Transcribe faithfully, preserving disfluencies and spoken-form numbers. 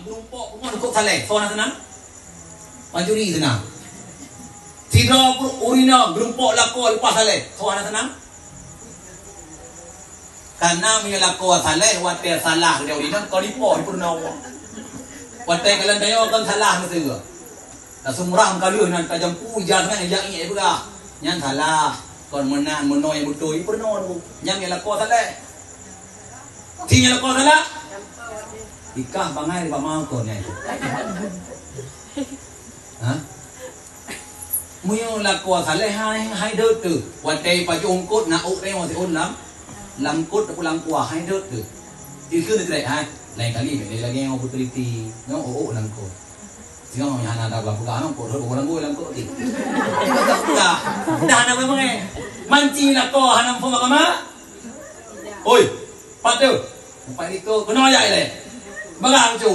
Geurumpok bumoe likot saleh, soe hana seunang? Pancuri seunang. Sidroe ureueng inong geurumpok lakoe leupah saleh, soe hana seunang? Karena meunyoe lakoe saleh, watèe salah lé ureueng inong, kon ipoh, ipeurunoe. Watèe kalon tanyoe kon salah meuseue. Tasumrah meukaleuh nan tajampu ija nyan, ija ié peugah. Nyan salah. Kon meunan meunoe nyang beutôi, ipeurunoe. Nyan meunyoe lakoe saleh. Ci nyan lakoe salah. Ikah bangai bak ma kon nyan. Ha? Meunyoe lakoe saleh hai, hai deuet teuh. Watèe pajoh eungkôt na ôk teuh masih ôn lam, lam eungkôt ataupun lam kuah hai deuet teuh. Dikheun krek hai. Lain kali bèk lagèe nyoe beuteliti. Nyoe ôk lam eungkôt. Singoh nyang hana tabah peugah nyoe, eungkôt rhot ureueng lam eungkôt. Dah, dah hana bangai-bangai. Manci lakoe hana muphom agama. Oi, pat teuh. Empat itu keunoe jak ilèe. Bagah lucu.